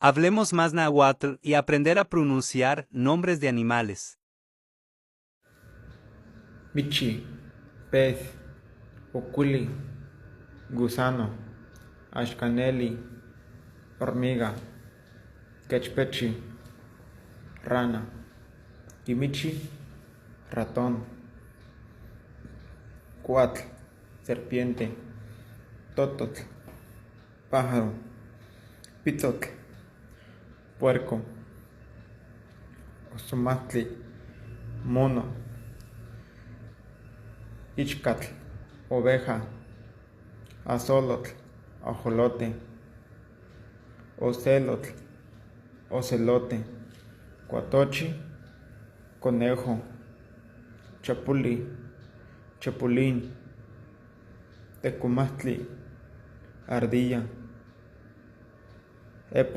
Hablemos más náhuatl y aprender a pronunciar nombres de animales. Michi, pez, oculi, gusano, axcaneli, hormiga, quechpechi, rana, quimichi, ratón, cuatl, serpiente, tototl, pájaro, pitzotl, puerco, osomastli, mono, ichcatl, oveja, axolotl, ajolote, ocelotl, ocelote, cuatochi, conejo, chapuli, chapulín, tecomastli, ardilla, epa.